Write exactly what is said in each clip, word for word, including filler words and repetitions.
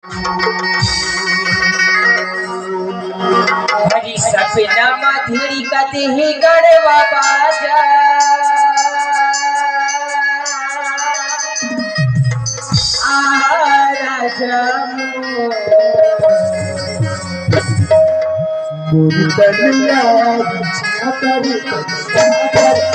हरी सपना मा धुरी कते हे गड़वा बाजा। आ राजा मोर। मोर तनिया छातर, छातर, छातर।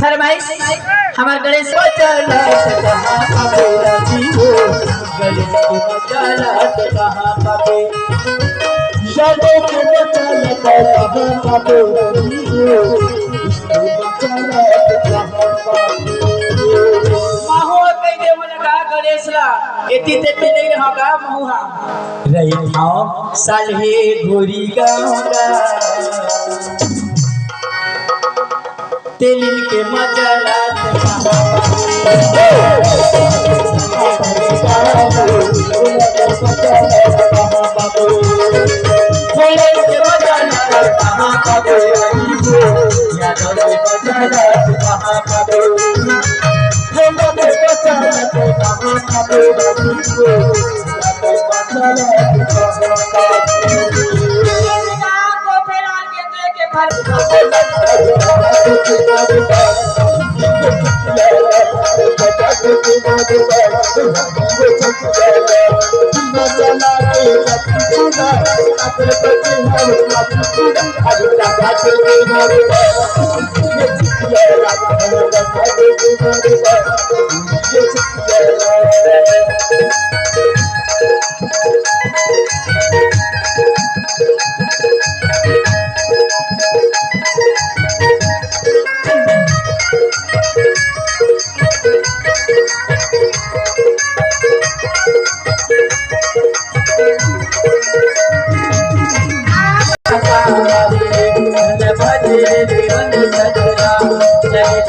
फरमाइश हमर गणेश। माहू कहि दे मोला का गणेश ला, एती तेती नइ रहा का महू हा। रहिथंव साल्हे घोरी गाँव गा। तेलिन के मजा लात कहाँ बाबू। तेलिन के मजा लात कहाँ बाबू। यादव के मजा लात कहाँ बाबू।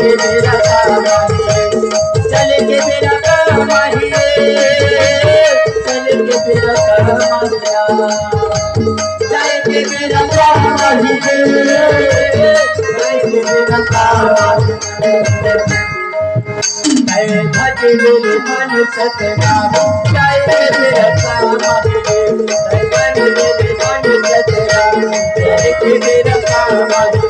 चले के बेरा काम आही रे, चले के बेरा काम आही रे, चले के बेरा काम आही रे, चले के बेरा काम आही रे। मैं भज गुरु मन सतनाम, जय मेरा सामा रे। मैं भज गुरु मन सतनाम, जय मेरा सामा रे।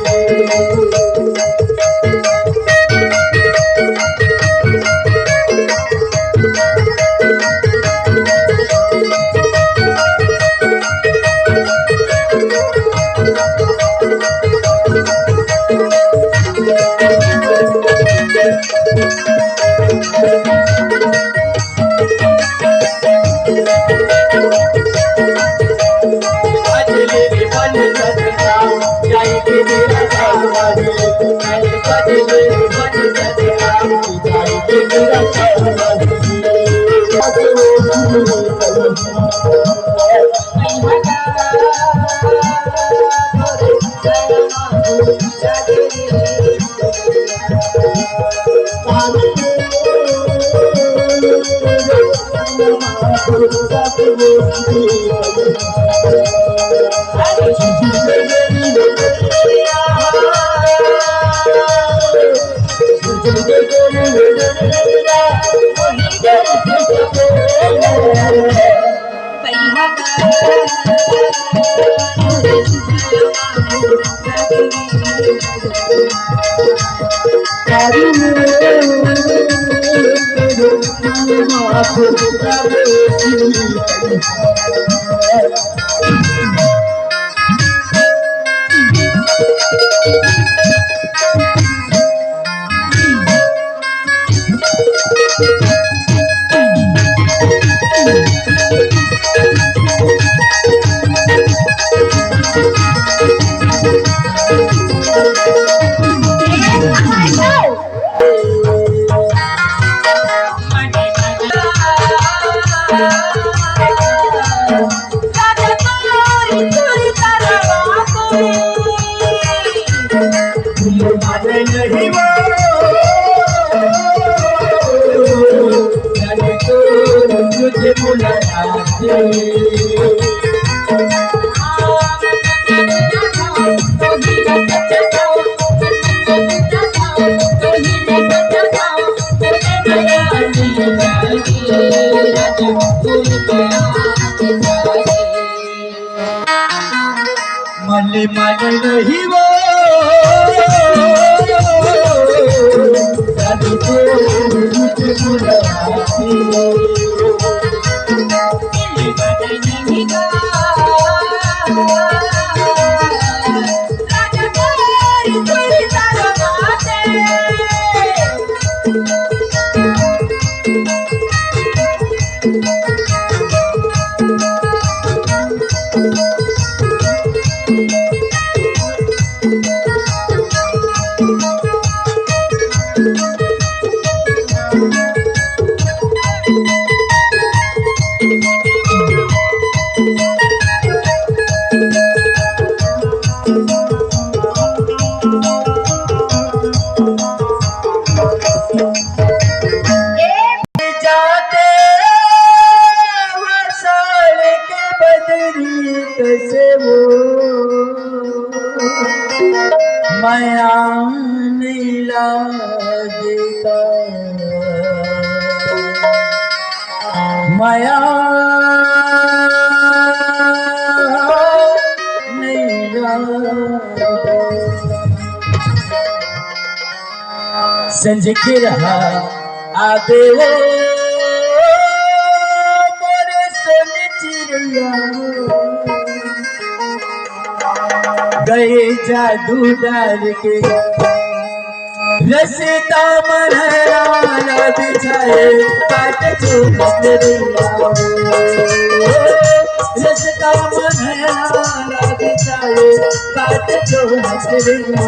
मले मले नहीं वो जादू को मुझे बुलाती। जाते वसाल के बदरी कसे वो मया नहीं लागता, मया नहीं लागता। संझ के रहा आबे वो मोर सन चिड़िया, गए जादू डाल के रस्ता मनहरा ला बिछाए, काट चुमक रैया। रस्ता मनहरा ला बिछाए, काट चुमक रैया।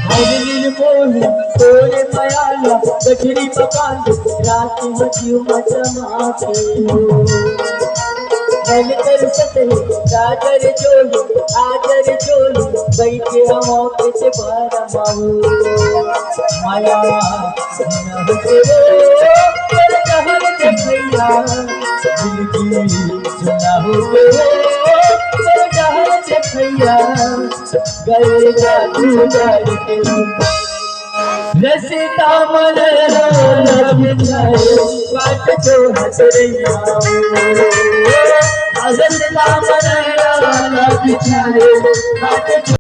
हर नील मोही तोरे मयाला, गठरी पकांद, रात में जीव मचमाके हो। मन कर सतहे, राजर जोली, आजर जोली, बैठे हम ऑफिस पर माऊ। माया, सुना हो के वो, पर जहर देखैया, दिल की सुना हो के वो, पर जहर देखैया। गए जादू जाए के रस्ता मन रोल बिछाए, बाट जो हसरैया। रस्ता मन रोल बिछाए, बाट जो